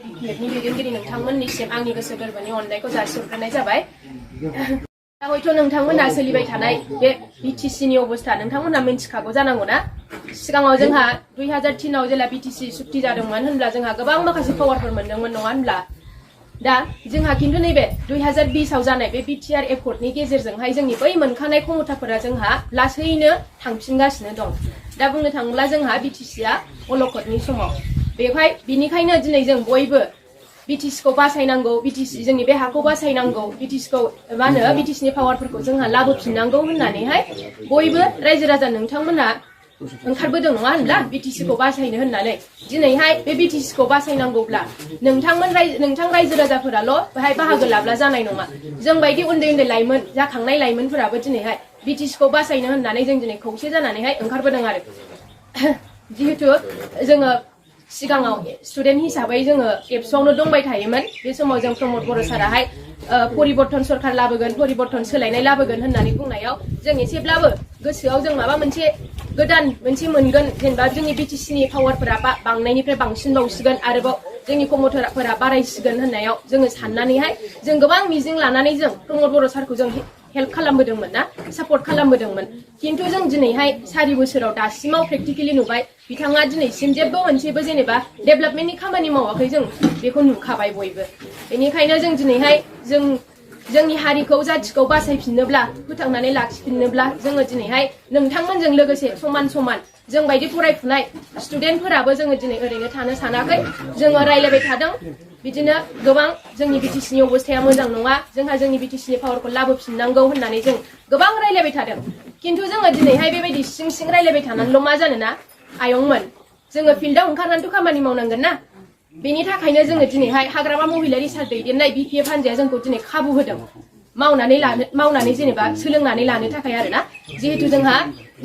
BPF नि दैदेनगिरि नोंथांमोननिसिम आंनि गोसो गोरबोनि अननायखौ जासिहरग्रोनाय जाबाय। दा हयथ' नोंथांमोना सोलिबाय थानाय बे BTC नि अबस्था नोंथांमोना मिन्थिखागौ जानांगौ ना। सिगाङाव जोंहा 2003 आव जेला BTC सुक्ति जादोंमोन होनब्ला जोंहा गोबां माखासे पावारफोर मोनदोंमोन नङा होनब्ला। दा जोंहा खिन्थु नैबे 2020 आव जानाय बे BTR एकर्डनि गेजेरजोंहाय जोंनि बै मोनखानाय क्षमताफोरा जोंहा लासैनो थांफिनगासिनो दं। दा बुंनो थाङोब्ला जोंहा BTC आ अलखदनि समाव बिनिखायनो दिनै जों बयबो BTC खौ बासायनांगौ, BTC जोंनि बे हाखौ बासायनांगौ, BTC खौ मा होनो BTC नि पावारफोरखौ जोंहा लाबोफिननांगौ होननानैहाय बयबो रायजो राजा नोंथांमोना ओंखारबोदों नङा होनब्ला BTC खौ बासायनो होननानै। दिनैहाय बे BTC खौ बासायनांगौब्ला नोंथां रायजो राजाफोराल' बेहाय बाहागो लाब्ला जानाय नङा। जों बायदि उन्दै उन्दै लाइमोन जाखांनाय लाइमोनफोराबो दिनैहाय BTC खौ बासायनो होननानै जों दिनै खौसे जानानैहाय ओंखारबोदों आरो। जिहेतु जोङो सिगाङाव स्टुडेन्ट हिसाबै जोङो एबसुआवनो दंबाय थायोमोन। बे समाव जों प्रमद बर' साराहाय परिबर्तन सरकार लाबोगोन, परिबर्तन सोलायनाय लाबोगोन होननानै बुंनायाव जों एसेब्लाबो गोसोआव जों माबा मोनसे गोदान मोनसे मोनगोन, जेनेबा जोंनि BTC नि पावारफोरा बांनायनिफ्राय बांसिन बावसिगोन, आरोबाव जोंनि क्षमताफोरा बारायसिगोन होननायाव जोङो साननानैहाय जों गोबां मिजिं लानानै जों प्रमद बर' सारखौ जों हेल्प खालामबोदोंमोन ना, सापर्ट खालामबोदोंमोन। खिन्थु जों दिनैहाय 4 बोसोराव दासिमाव प्रेक्टिकेलि नुबाय बिथाङा दिनैसिम जेबो मोनसेबो जेनेबा डेभेलपमेन्टनि खामानि मावाखै, जों बेखौ नुखाबाय बयबो। बेनिखायनो जों दिनैहाय जोंनि हारिखौ जाथिखौ बासायफिननोब्ला, फोथांनानै लाखिफिननोब्ला जोङो दिनैहाय नोंथांमोनजों लोगोसे समान समान जों बायदि फरायफुनाय स्टुडेन्टफोराबो जोङो दिनै ओरैनो थानो सानाखै। जोङो रायलायबाय थादों बिदिनो गोबां जोंनि BTC नि अबस्थाया मोजां नङा, जोंहा जोंनि BTC नि पावारखौ लाबोफिननांगौ होननानै जों गोबां रायलायबाय थादों। खिन्थु जोङो दिनैहाय बेबायदि सिं सिं रायलायबाय थानानैल' मा जानोना आयंमोन, जोङो फिल्डआव ओंखारनानैथ' खामानि मावनांगोन ना। बेनि थाखायनो जोङो दिनैहाय हाग्रामा महिलारि सार दैदेननाय BPF हान्जाया जोंखौ दिनै खाबु होदों मावनानै जेनेबा सोलोंनानै लानो थाखाय आरोना। जिहेतु जोंहा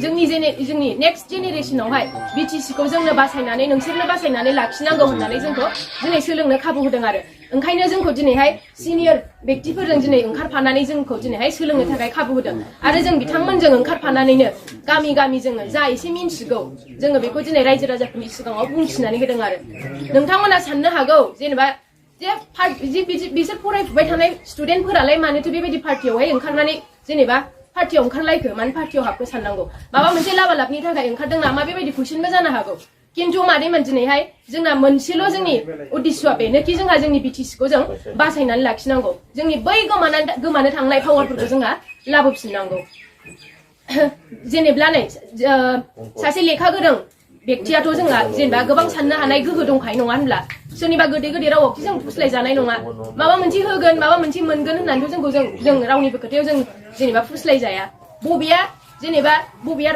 जोंनि नेक्स्ट जेनेरेसनावहाय BTC खौ जोंनो बासायनानै नोंसोरनो बासायनानै लाखिनांगौ होननानै जोंखौ दिनै सोलोंनो खाबु होदों आरो। ओंखायनो जोंखौ दिनैहाय सिनियर व्यक्तिफोरजों दिनै ओंखारफानानै जोंखौ दिनैहाय सोलोंनो थाखाय खाबु होदों। आरो जों बिथांमोनजों ओंखारफानानैनो गामि गामि जोङो जा एसे मिन्थिगौ जोङो बेखौ दिनै रायजो राजाफोरनि सिगाङाव बुंथिनानै होदों आरो। नोंथांमोना साननो हागौ जेनेबा बिसोर फरायफुबाय थानाय स्टुडेन्टफोरालाय मानोथो बेबायदि पार्टियावहाय ओंखारनानै जेनेबा पार्टियाव ओंखारलायखो, मानो पार्टियाव हाबखो साननांगौ। माबा मोनसे लाबालाबनि थाखाय ओंखारदों नामा बेबायदि कुइसनबो जानो हागौ। खिन्थु मादैमोन दिनैहाय जोंना मोनसेल' जोंनि उद्देश्यआ बेनोखि जोंहा जोंनि BTC खौ जों बासायनानै लाखिनांगौ, जोंनि बै गोमानो थांनाय पावारफोरखौ जोंहा लाबोफिननांगौ। जेनेब्ला नै सासे लेखा गोरों व्यक्तियाथ' जोंहा जेनेबा गोबां साननो हानाय गोहो दंखायो नङा होनब्ला। सोरनिबा गोदै गोदै रावावखि जों फुस्लायजानाय नङा, माबा मोनसे होगोन माबा मोनसे मोनगोन होननानैथ' जोंखौ जों रावनिबो खोथायाव जों जेनेबा फुस्लायजाया। बबेया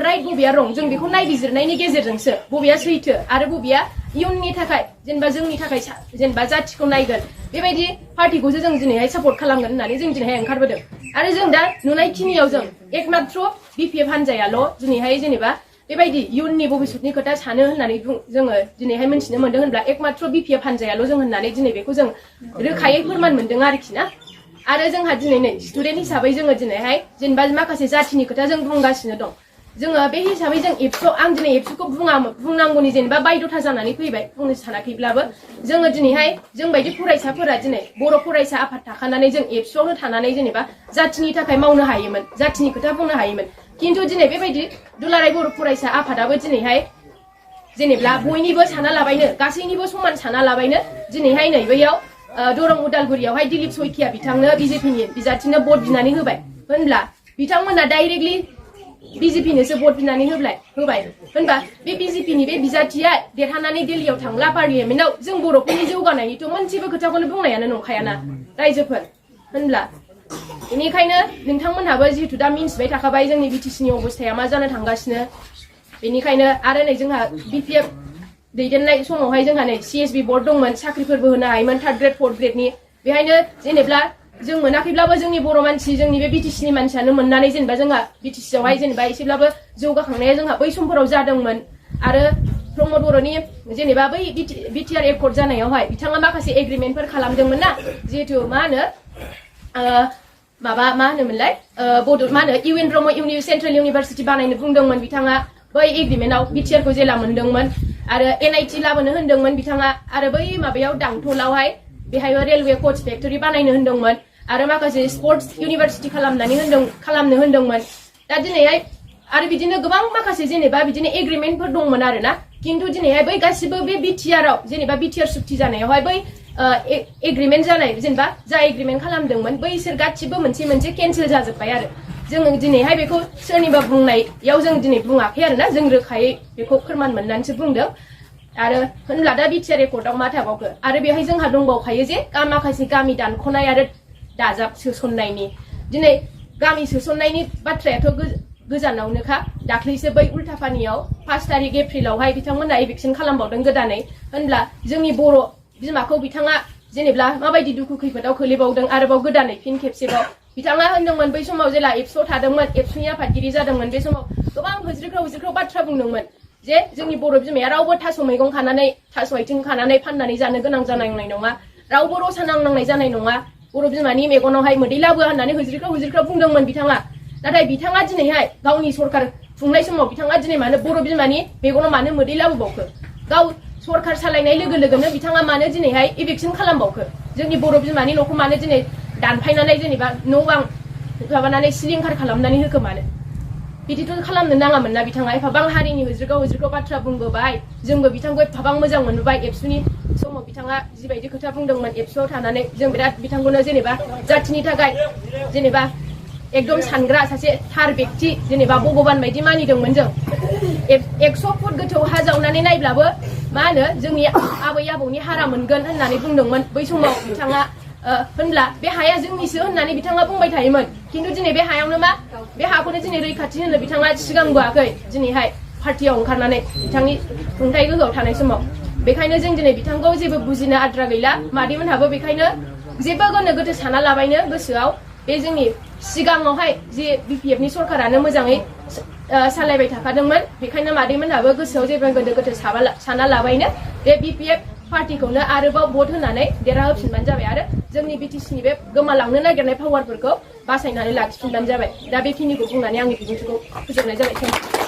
राइट बबेया रं जों बेखौ नायबिजिरनायनि गेजेरजोंसो बबेया सैथो आरो बबेया इयुननि थाखाय जेनेबा जोंनि थाखाय जेनेबा जाथिखौ नायगोन, बेबायदि पार्टिखौसो जों दिनैहाय सापर्ट खालामगोन होननानै जों दिनैहाय ओंखारबोदों। आरो जों दा नुनायखिनियाव जों एकमात्र BPF हान्जायाल' दिनैहाय जेनेबा बेबायदि इयुननि भबिष्यतनि खोथा सानो होननानै जोङो दिनैहाय मिन्थिनो मोनदों होनब्ला एकमात्र BPF हान्जायाल' जों होननानै दिनै बेखौ जों रोखायै फोरमान मोनदों आरोखि ना। आरो जोंहा दिनै नै स्टुडेन्ट हिसाबै जोङो दिनैहाय जेनेबा माखासे जाथिनि खोथा जों बुंगासिनो दं। जोङो बे हिसाबै जों आं दिनै एबसुखौ बुंनांगौनि जेनेबा बायद'था जानानै फैबाय, बुंनो सानाखैब्लाबो जोङो दिनैहाय जों बायदि फरायसाफोरा दिनै बर' फरायसा आफाद थाखानानै जों एबसुआवनो थानानै जेनेबा जाथिनि थाखाय मावनो हायोमोन, जाथिनि खोथा बुंनो हायोमोन। खिन्थु दिनै बेबायदि दुलाराय बर' फरायसा आफादाबो दिनैहाय जेनेब्ला बयनिबो साना लाबायनो, गासैनिबो समान साना लाबायनो दिनैहाय नै बैयाव दरं उदालगुरियावहाय दिलीप सयखिया बिथांनो BJPनि बिजाथिनो भट बिनानै होबाय होनब्ला बिथांमोना डाइरेक्टलि BJPनोसो भट बिनानै होबाय होनबा बे BJPनि बे बिजाथिया देरहानानै दिल्लीयाव थांला पार्लियामेन्टआव जों बर'फोरनि जौगानायनिथ' मोनसेबो खोथाखौनो बुंनायानो नंखायाना रायजोफोर होनब्ला। बेनिखायनो नोंथांमोनहाबो जिहेतु दा मिन्थिबाय थाखाबाय जोंनि BTCनि अबस्थाया मा जानो थांगासिनो। बेनिखायनो आरो नै जोंहा BPF दैदेननाय समावहाय जोंहा नै CSB बर्ड दंमोन, साख्रिफोरबो होनो हायोमोन 3rd ग्रेड 4th ग्रेडनि। बेहायनो जेनेब्ला जों मोनाखैब्लाबो जोंनि बर' मानसि जोंनि बे BTCनि मानसियानो मोननानै जेनेबा जोंहा BTCआवहाय जेनेबा एसेब्लाबो जौगाखांनाया जोंहा बै समफोराव जादोंमोन। आरो प्रमद बर'नि जेनेबा बै BTR एकर्ड जानायावहाय बिथाङा माखासे एग्रिमेन्टफोर खालामदोंमोन ना, जिहेतु मा होनो मा होनोमोनलाय मा होनो UN ब्रह्म सेन्ट्रेल इउनिभारसिटि बानायनो बुंदोंमोन बिथाङा। बै एग्रिमेन्टआव BTR खौ जेला मोनदोंमोन आरो NIT लाबोनो होनदोंमोन बिथाङा आरो बै माबायाव दांथलावहाय बेहायबो रेलवे कोच फेक्टरि बानायनो होनदोंमोन आरो माखासे स्पर्ट्स इउनिभारसिटि खालामनो होनदोंमोन दा दिनैहाय आरो बिदिनो गोबां माखासे जेनेबा बिदिनो एग्रिमेन्टफोर दंमोन आरोना किन्तु दिनैहाय बै गासिबो बे BTR आव जेनेबा BTR सुक्ति जानायावहाय बै एग्रिमेन्ट जानाय जेनेबा जा एग्रिमेन्ट खालामदोंमोन बैसोर गासिबो मोनसे केन्सेल जाजोब्बाय आरो जों दिनैहाय बेखौ सोरनिबा बुंनायाव जों दिनै बुङाखै आरोना जों रोखायै बेखौ फोरमान मोननानैसो बुंदों आरो होनब्ला दा BTR रेकर्डआव मा थाबावखो आरो बेहाय जोंहा दंबावखायो जे माखासे गामि दानख'नाय आरो दाजाब सोसननायनि दिनै गामि सोसननायनि बाथ्रायाथ' गोजानावनोखा दाख्लैसो बै उल्टापानियाव 5 तारिख एप्रिलावहाय बिथांमोना इभिक्सन खालामबावदों गोदानै होनब्ला जोंनि बर' बिमाखौ बिथाङा जेनेब्ला माबायदि दुखु खैफोदाव खोलैबावदों आरोबाव गोदानै फिन खेबसेबाव बिथाङा होनदोंमोन बै समाव जेला एबसुआव थादोंमोन एबसुनि आफादगिरि जादोंमोन बे समाव गोबां होज्रिख्राव बाथ्रा बुंदोंमोन जे जोंनि बर' बिमाया रावबो थास' मैगं खानानै थास' आथिं खानानै फाननानै जानो गोनां जानाय नङा रावबो रसा नांनांनाय जानाय नङा बर' बिमानि मेगनावहाय मोदै लाबोआ होननानै होज्रिख्राव बुंदोंमोन बिथाङा नाथाय बिथाङा दिनैहाय गावनि सरकार खुंनाय समाव बिथाङा दिनै मानो बर' बिमानि मेगनाव मानो मोदै लाबोबावखो गाव सरकार सालायनाय लोगो लोगोनो बिथाङा मानो दिनैहाय इभिक्सन खालामबावखो जोंनि बर' बिमानि न'खौ मानो दिनै दानफायनानै जेनेबा न' बां माबानानै सिलिंखार खालामनानै होखो मानो बिदिथ' खालामनो नाङामोन ना बिथाङा एफाबां हारिनि होज्रिख्राव बाथ्रा बुंबोबाय जोंबो बिथांखौ एफाबां मोजां मोनबोबाय एबसुनि समाव बिथाङा जिबायदि खोथा बुंदोंमोन एबसुआव थानानै जों बिराद बिथांखौनो जेनेबा जाथिनि थाखाय जेनेबा एकदम सानग्रा सासे थार व्यक्ति जेनेबा भगबान बायदि मानिदोंमोन जों 100 फुट गोथौ हा जावनानै नायब्लाबो मा होनो जोंनि आबै आबौनि हारा मोनगोन होननानै बुंदोंमोन बै समाव बिथाङा होनब्ला बे हाया जोंनिसो होननानै बिथाङा बुंबाय थायोमोन किन्तु दिनै बे हायावनो मा बे हाखौनो दिनै रैखाथि होनो बिथाङा सिगांबोआखै दिनैहाय पार्टियाव ओंखारनानै बिथांनि खुंथाय गोहोआव थानाय समाव बेखायनो जों दिनै बिथांखौ जेबो बुजिनो आद्रा गैला मादैमोनहाबो बेखायनो जेबो गोनो गोथो साना लाबायनो गोसोआव बे जोंनि सिगाङावहाय जे BPF नि सरकारानो मोजाङै सालायबाय थाखादोंमोन बेखायनो मादैमोनहाबो गोसोआव जेबो गोनो गोथो साना लाबायनो बे BPF पार्टिखौनो आरोबाव भट होनानै देरहाहोफिनबानो जाबाय आरो जोंनि BTC नि बे गोमालांनो नागिरनाय पावारफोरखौ बासायनानै लाखिफिनबानो जाबाय दा बेखिनिखौ बुंनानै आंनि बिबुंथिखौ फोजोबनाय जाबाय।